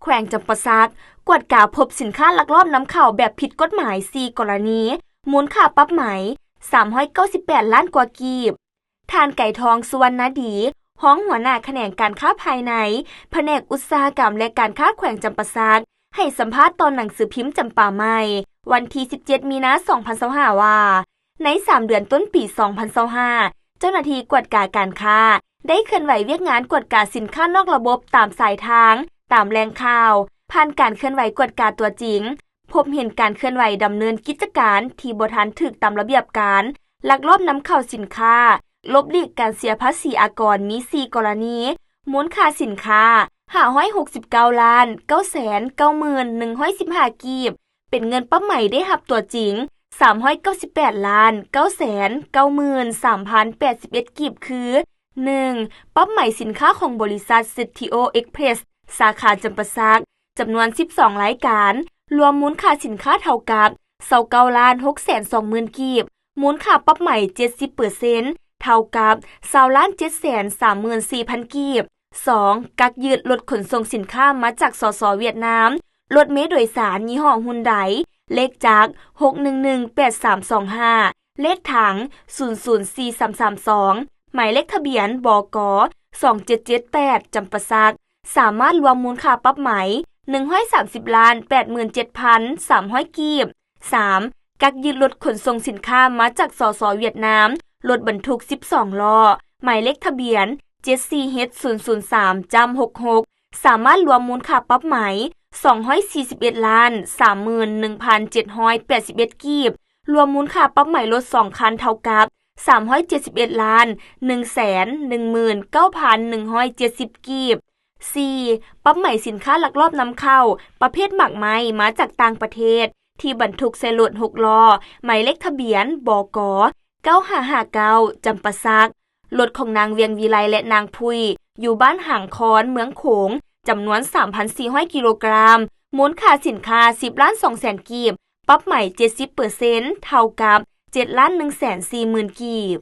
ແຂວງຈຳປາສັກ ກວດກາພົບສິນຄ້າລັກລອບນຳເຂົ້າແບບຜິດກົດໝາຍ ສີ່ ກໍລະນີ, ມູນຄ່າປັບໃໝ ສາມຮ້ອຍເກົ້າສິບແປດ ລ້ານກວ່າກີບ. ທ່ານ ໄກທອງ ສຸວັນນະດີ ຮອງຫົວໜ້າຂະແໜງການຄ້າພາຍໃນ ພະແນກອຸດສາຫະກຳ ແລະ ການຄ້າແຂວງຈຳປາສັກ ໃຫ້ສຳພາດຕໍ່ໜັງສືພິມຈຳປາໃໝ່ ວັນທີ ສິບເຈັດ ມີນາ ສອງພັນຊາວຫ້າ ວ່າ ໃນ ສາມ ເດືອນຕົ້ນປີ ສອງພັນຊາວຫ້າ ເຈົ້າໜ້າທີ່ກວດກາການຄ້າ ໄດ້ເຄື່ອນໄຫວວຽກງານກວດກາສິນຄ້ານອກລະບົບຕາມສາຍທາງ, ຕາມແຫຼ່ງຂ່າວ. ຜ່ານການເຄື່ອນໄຫວກວດກາຕົວຈິງ, ພົບເຫັນການເຄື່ອນໄຫວດຳເນີນກິດຈະການທີ່ບໍ່ທັນຖືກຕາມລະບຽບການ, ລັກລອບນຳເຂົ້າສິນຄ້າ, ຫຼົບຫຼີກການເສຍພາສີອາກອນມີ ສີ່ ກໍລະນີ, ມູນຄ່າສິນຄ້າ ຫ້າຮ້ອຍຫົກສິບເກົ້າລ້ານ ເກົ້າແສນເກົ້າໝື່ນ ໜຶ່ງຮ້ອຍສິບຫ້າ ກີບ, ເປັນເງິນປັບໃໝໄດ້ຮັບຕົວຈິງ ສາມຮ້ອຍເກົ້າສິບແປດລ້ານ ເກົ້າແສນເກົ້າໝື່ນ ສາມພັນແປດສິບເອັດ ກີບ ຄື ໜຶ່ງ ປັບໃໝສິນຄ້າຂອງບໍລິສັດ ເຊັດທີໂອ ເອັກເພຣສ ສາຂາຈຳປາສັກ ຈຳນວນ ສິບສອງ ລາຍການ, ລວມມູນຄ່າສິນຄ້າເທົ່າກັບ ຊາວເກົ້າລ້ານຫົກແສນສອງໝື່ນ ກີບ, ມູນຄ່າປັບໃໝ ເຈັດສິບເປີເຊັນ ເທົ່າກັບ ຊາວລ້ານເຈັດແສນສາມໝື່ນສີ່ພັນ ກີບ. ສອງ ກັກຍຶດລົດຂົນສົ່ງສິນຄ້າມາຈາກ ສສ ຫວຽດນາມ, ລົດເມໂດຍສານຍີ່ຫໍ້ຮຸນໄດ, ເລກຈັກ ຫົກໜຶ່ງໜຶ່ງ ແປດສາມສອງຫ້າ, ເລກຖັງ ສູນສູນສີ່ສາມສາມສອງ, ໝາຍເລກທະບຽນ ບກ ສອງເຈັດເຈັດແປດ ຈຳປາສັກ, ສາມາດລວມມູນຄ່າປັບໃໝ ໜຶ່ງຮ້ອຍສາມສິບລ້ານແປດໝື່ນເຈັດພັນສາມຮ້ອຍ ກີບ. ສາມ ກັກຍຶດລົດຂົນສົ່ງສິນຄ້າມາຈາກ ສສ ຫວຽດນາມ, ລົດບັນທຸກ ສິບສອງ ລໍ້, ໝາຍເລກທະບຽນ ເຈັດສີ່ເຮັດສູນສູນສາມຈ້ຳຫົກຫົກ, ສາມາດລວມມູນຄ່າປັບໃໝ ສອງຮ້ອຍສີ່ສິບເອັດລ້ານສາມໝື່ນໜຶ່ງພັນເຈັດຮ້ອຍແປດສິບເອັດ ກີບ, ລວມມູນຄ່າປັບໃໝລົດສອງຄັນເທົ່າກັບ ສາມຮ້ອຍເຈັດສິບເອັດລ້ານໜຶ່ງແສນໜຶ່ງໝື່ນເກົ້າພັນໜຶ່ງຮ້ອຍເຈັດສິບ ກີບ. ສີ່ ປັບໃໝສິນຄ້າລັກລອບນຳເຂົ້າ ປະເພດໝາກໄມ້ມາຈາກຕ່າງປະເທດ ທີ່ບັນທຸກໃສ່ລົດຫົກລໍ້, ໝາຍເລກທະບຽນ ບກ ເກົ້າຫ້າຫ້າເກົ້າ ຈຳປາສັກ, ລົດຂອງນາງ ວຽງວິໄລ ແລະ ນາງ ພຸ້ຍ ຢູ່ບ້ານຫາງຄອນ ເມືອງໂຂງ ຈຳນວນ ສາມພັນສີ່ຮ້ອຍ ກິໂລກຣາມ, ມູນຄ່າສິນຄ້າ ສິບລ້ານສອງແສນ ກີບ, ປັບໃໝ ເຈັດສິບເປີເຊັນ ເທົ່າກັບ ເຈັດລ້ານໜຶ່ງແສນສີ່ໝື່ນ ກີບ.